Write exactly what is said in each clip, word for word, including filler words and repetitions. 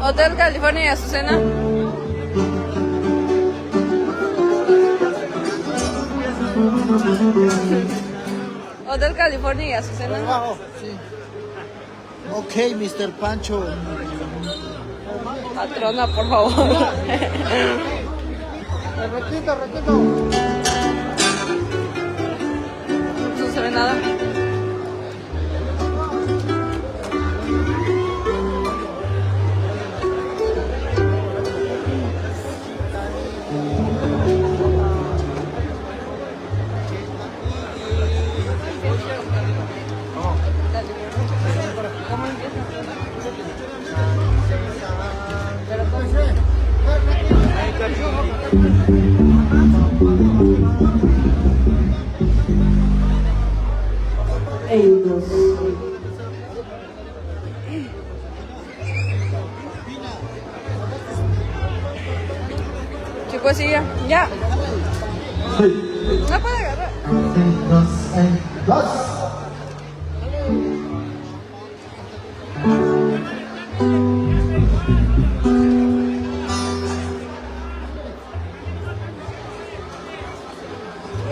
Hotel California y Azucena. Hotel California y Azucena. Abajo, sí. Ok, mister Pancho. Patrona, por favor. Repito, repito. No se ve nada. Euros. Chicos, sí, ya. Ya. Sí. No puede agarrar. Dos, dos.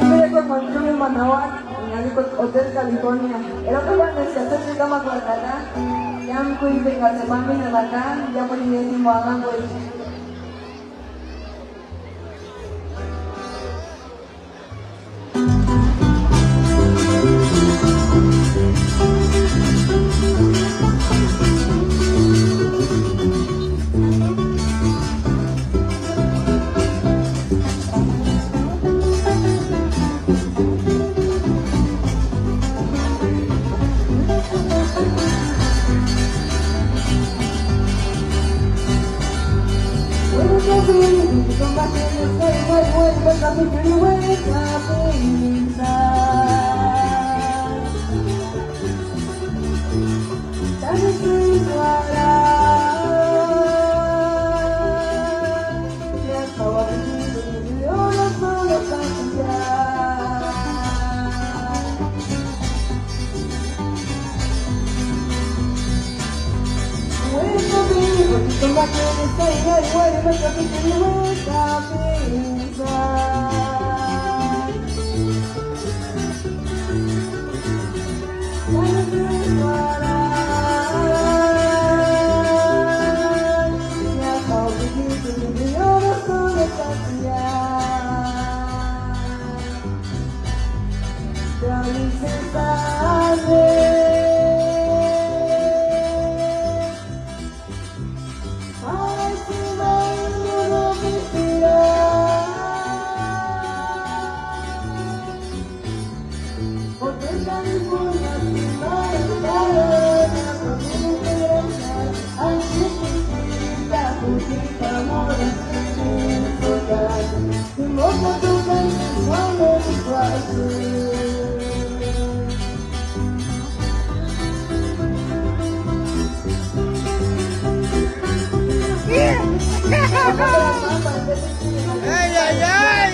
Ime ko Manchuri Manawat, ngani ko Hotel California. Ero ko ban nesta se ka ma ko kata. Yam kui pe ka se mami na kata, ya puni neti mo agan ko. ¡Ay, ay, ay!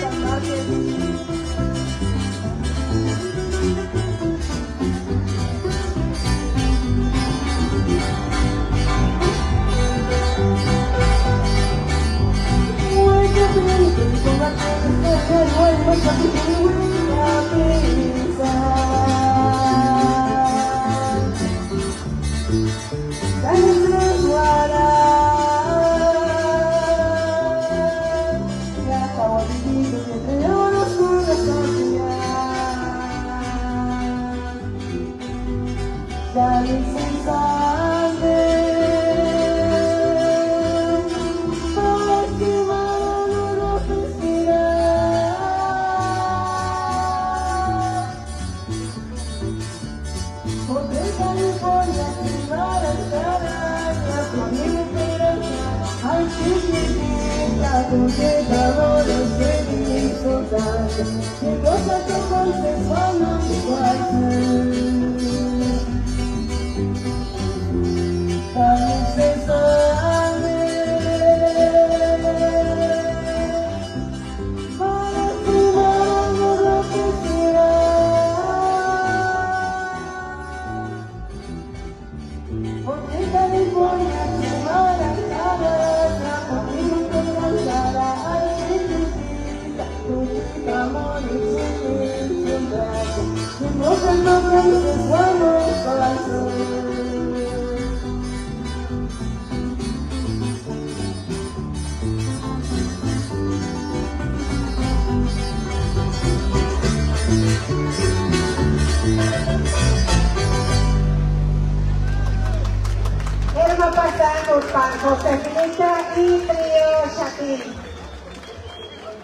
K'éri ma pasak'usti Josefina y Trio Xatin.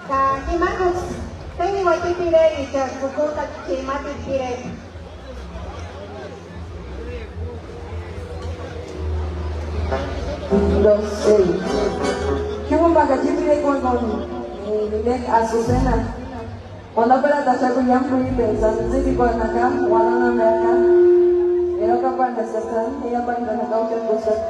Ka jima júksï téni uatipirerichasï jukut'achi jima tipireri. Dos, seis. Jimboka ka chimpirekua jinguni, eh, Azucena. Uandaperataxakuni iámu k'uiripenksï tsîpikuarhu jaka, uandanhameaka. Erokaparini eskaksï, irapani ka jaka uxakuxaka.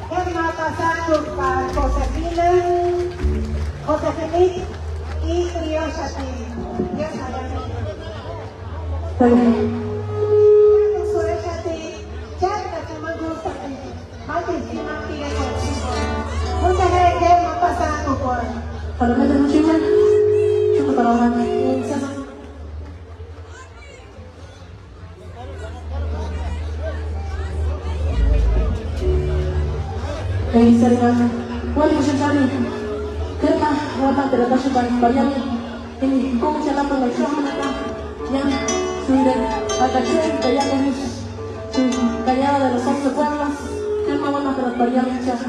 K'éri ma pasak'usti Josefina, Josefina y Trio Xatin. Dios abençoe. Thank you. Mándisï ma pirekua. Mucha gente ma pasak'ukua. Para mí es mucho más. Chuta para abajo. Ey, será. Bueno, pues, Charlie. Kerna, bueno, te la paso para, para allá. Ini, ¿cómo se llama la chama acá? Ya, soy de Atachén, de allá con mis, sí, de allá de los once pueblos. Kerna, bueno, te la paso para allá, muchacha.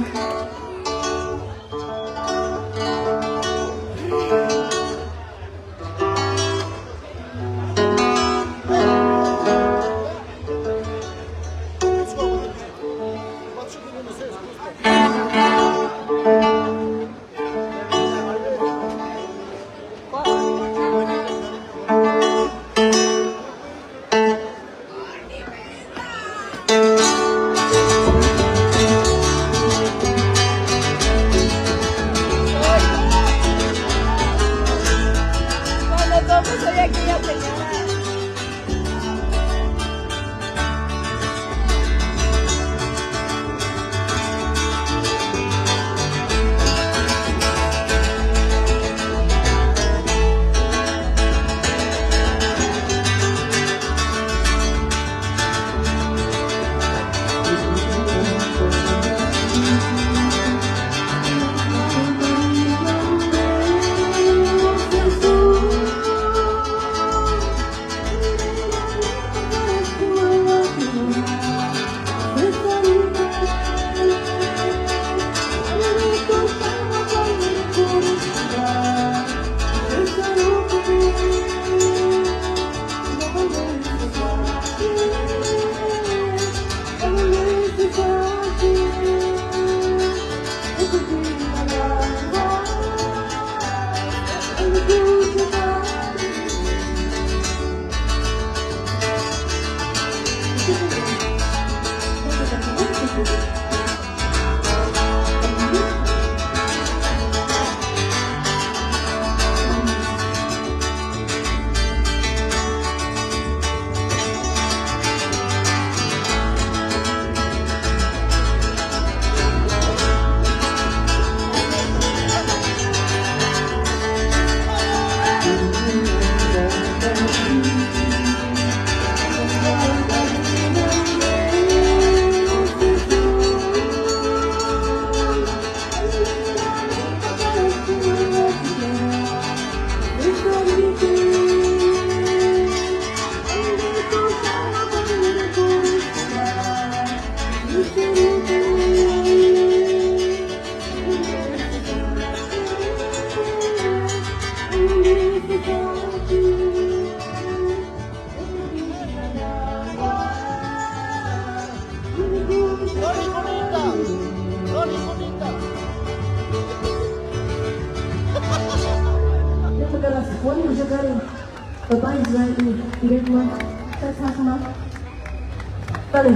Dale.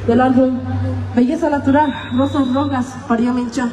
Del álbum Belleza Natural, Rosas Rojas, María Mencha.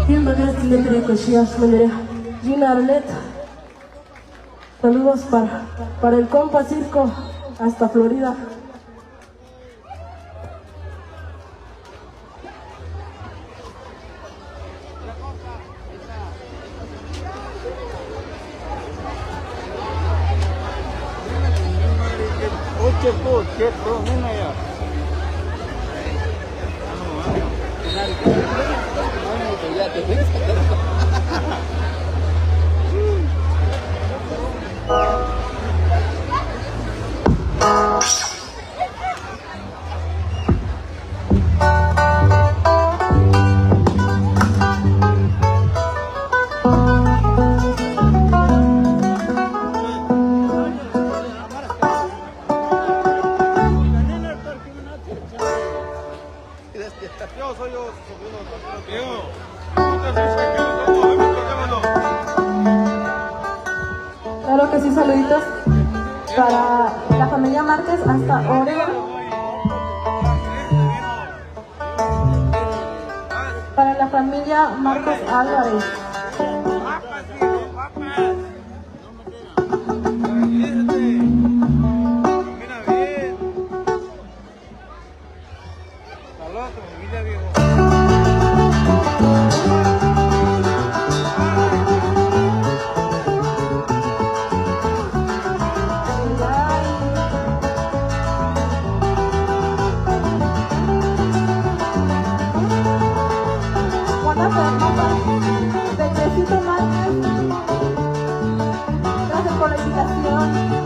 Bien, gracias, Dimitri, gracias, Manuel. Gina Arlet. Saludos para, para el compa Circo, hasta Florida. Oye, tú, qué problema ya. Claro que sí, saluditos para la familia Márquez hasta Oregon. Para la familia Marcos Álvarez. Pechecito Márquez. Gracias por la invitación.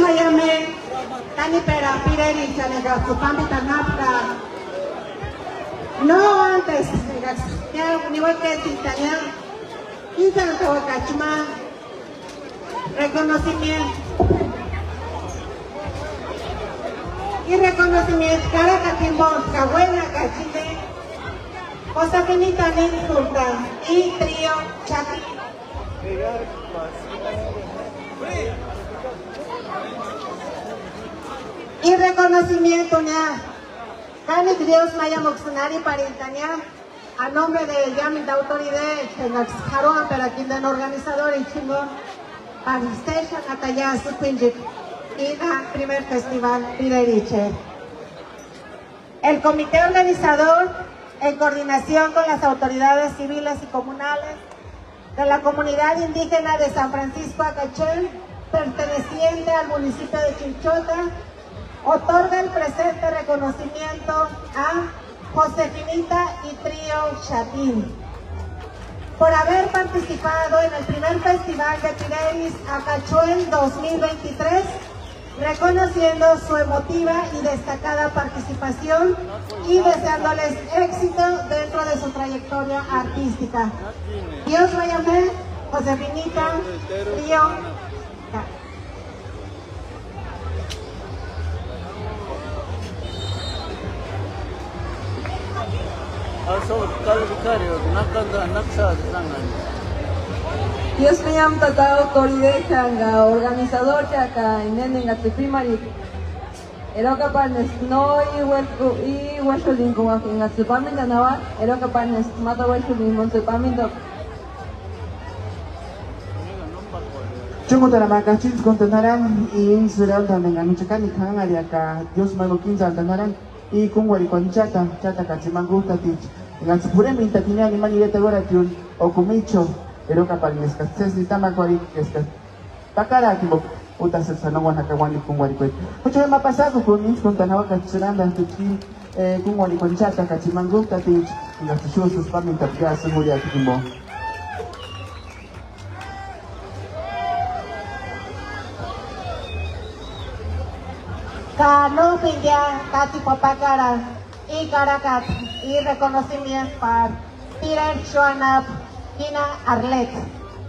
Maiame, taniperani pirerichani ka tsïpambitani jápka. No antes, niueketsintani, ísantauakachi ma reconocimiento. I reconocimiento karakata jimbo ka uénakachi inde Josefina Nixon y Trío Chatín. I reconocimiento nia, kánekua Diósï maiamuksïni arhiparhintani nia, a nombre de ya minta autoridades enkaksï jarhuamperakini inde organizadoricha jimbo, para sésï anhatani ya sïpinchekua i primer festival pirericheri. El comité organizador, en coordinación con las autoridades civiles y comunales de la comunidad indígena de San Francisco Acachén, perteneciente al municipio de Chinchota, otorga el presente reconocimiento a Josefinita y Trío Chatín por haber participado en el primer Festival de Pireris Acachuel dos mil veintitrés, reconociendo su emotiva y destacada participación y deseándoles éxito dentro de su trayectoria artística. Dios vaya fe, Josefinita, Trío. Dios maiamu tata autoridad ka organizador ka ineni enkatsï pímarhika. Erokaparnesti no i uéxu-, i uéxulini jimpoka enkatsï pamintani jauaka, erokaparnesti ma uéxulini jimpotsï pamintaaka. Chúngutaramaka, chíntskuntani jarhani, i íntsku sïrantani enka michakani k'anharhiaka, Diósï ma k'uintsantani jarhani, i kúnkwarhikuani chata, chata ka tsimani kútaticha, enkatsï p'urhemintakini jimani ireta uératini o kumicho, erokaparini eskats'ï sési nitamakuarhika eskats'ï pakaraati jimpoka útasïksï anauani jaka uáni kúnkwarhikuecha. Jucha ma pasakukuni íntskuntani jauakats'ï sïrantani, kúnkwarhikuani chata ka tsimani kútaticha, enkats'ï xúsïsï pamintapka ya sïni jurhiata jimpo. Ka nómpintia tátsikua pakarani i karakata, i reconocimiento para Tireri Xóanapu, Gina Arlet.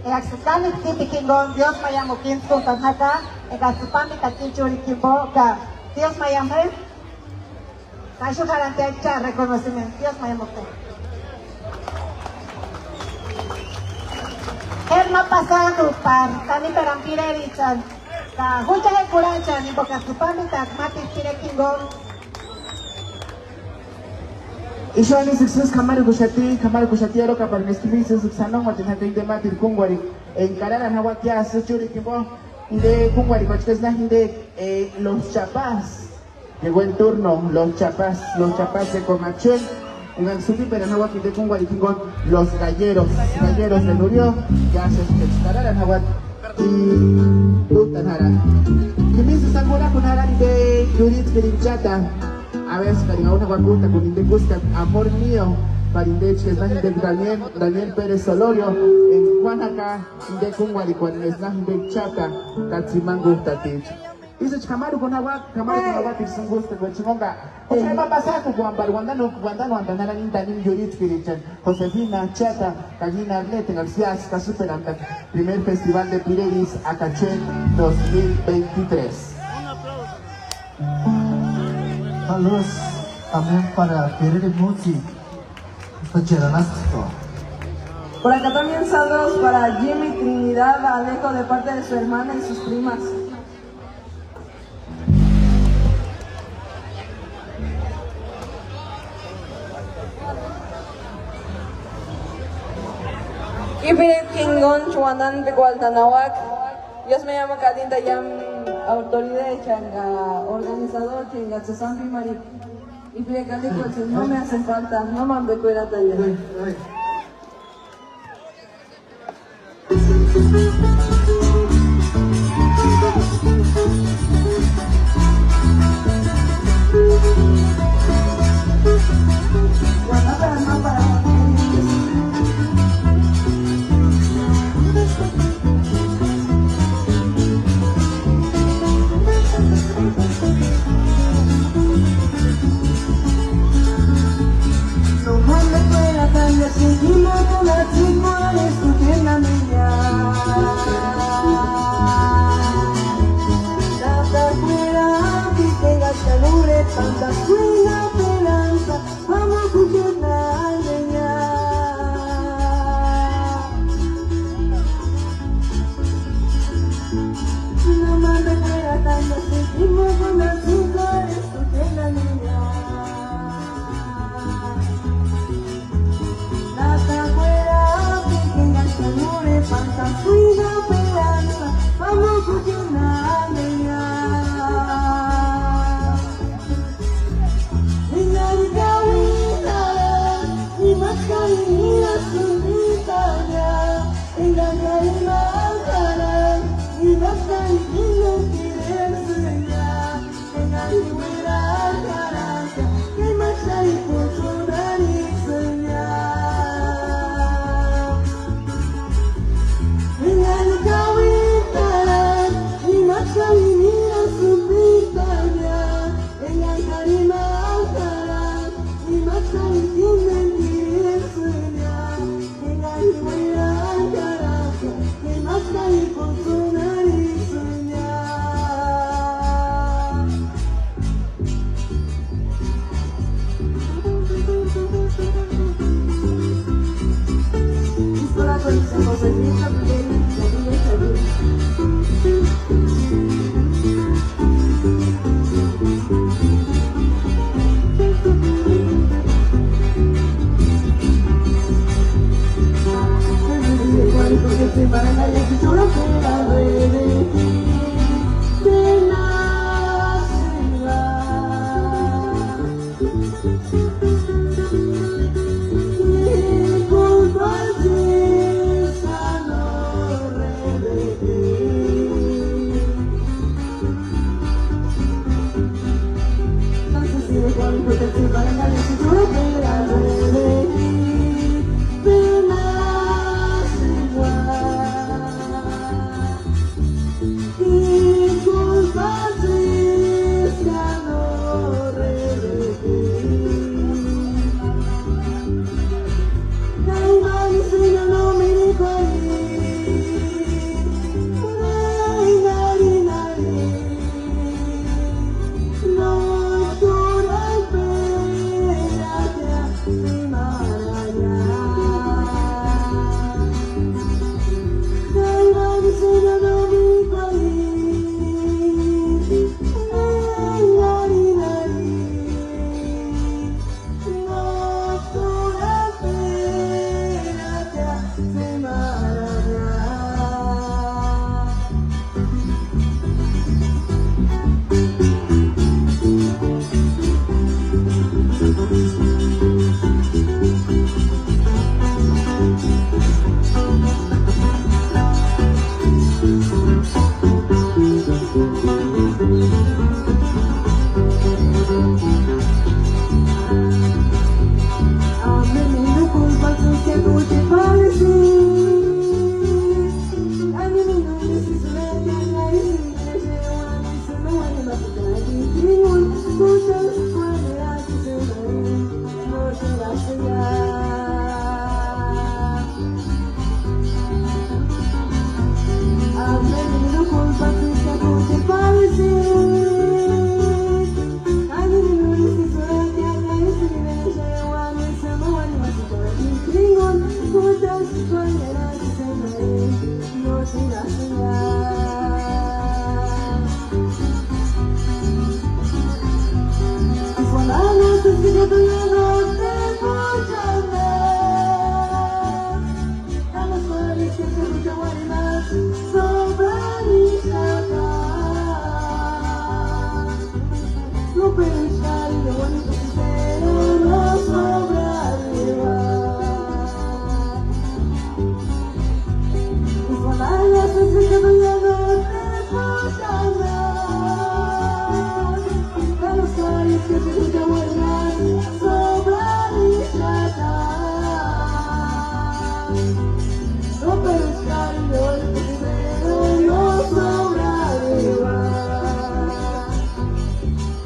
Enkaksï kánekua tsîpikua jinkoni Diósï maiamu k'uintskuntani jaka, enkaksï pamintaka íchurhikua jimpo ka Diósï maiamu je. Ka ixu jarhantia cha reconocimiento, Diósï maiamu je. K'éri ma pasakukpari taniperani pirerichani, ka jucha je kurhachani jimpokaksï pamintaka máteru t'irekua jinkoni. Ixu anisïksï k'amarhukuxati, k'amarhukuxati, erokaparini eska jimesï ísïksï anonhatini jaka inde máteru kúnkwarhikua enka karharani jauaka ya sïchurhikua jimpo. Inde kúnkwarhikuachi ka eskani inde, eh, Los Chapás. Llegó el turno, Los Chapás, Los Chapás de Comachel. Enkaksï sïpiperani jauaka inde kúnkwarhikua jinkoni, Los Galleros, Galleros de Nurio, ya sïchurhikua karharani jauaka. I útani jarhani. Jimesï sáni kurhakuni jarhani inde Yurhitskirini chata. A ver, ka ringa una guacuta con inde kuskata Amor Mío, para inde chkesna inde Daniel, Daniel Pérez Solorio, en Juanaca, inde kúnkwarhikuani esna inde chata, ka tsimani kútaticha. Ísï k'amarhukuni jauaka, k'amarhukuni jauaka, tixu sïni kuskata, chimonga. Jucha ma pasakukuampari uantanu, uantanuantani jarhani inde tanimu Yurhitskirichani, Josefina, Chata, ka Gina Arlet, enkaksï iásï kasïperantaka primer Festival de Pireris Acachuel dos mil veintitrés. Saludos también para Pireri Music. Está chévere, ¿no? Por acá también saludos para Jimmy Trinidad Alejo de parte de su hermana y sus primas. Ibiriti kingoni chuandani pekualtani auaka. Dios me llama kadinta ya autoridad changa organizador chinga tsesampi mari. Ibiriti kandikuatsi no me hacen falta, no me ambekuerataya.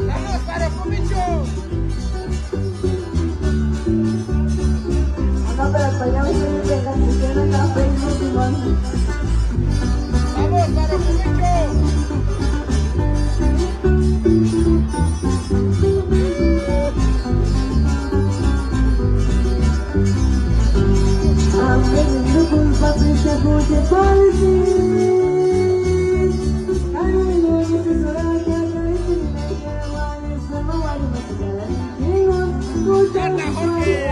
¡Vamos para Pumicho! Jorge.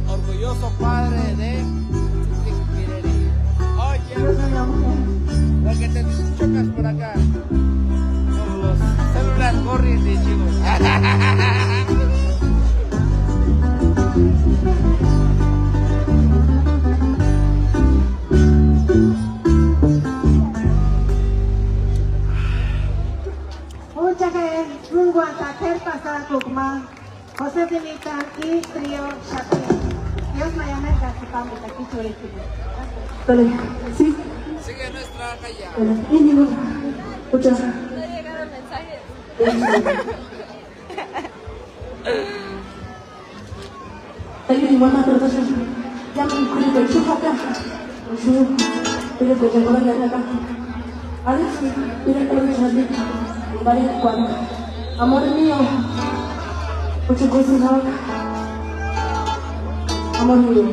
Orgulloso padre de Oye, porque te chocas por acá. Con los celulares corriendo, chicos. Muchas gracias. José Benita y Trío Chapín. Dios me llame a su padre, aquí chorito. Dale, sí. Sigue nuestra raya. Dale, y ninguno. Muchas gracias. No llegaron mensajes. Thank you, mama, for the ya me kuri ko chupa ka. Shu, pero ko ya ko ya ka. Alex, mira cómo me sale. Vale, cuando. Amor mío. Mucho gusto, ¿no? Amor mío.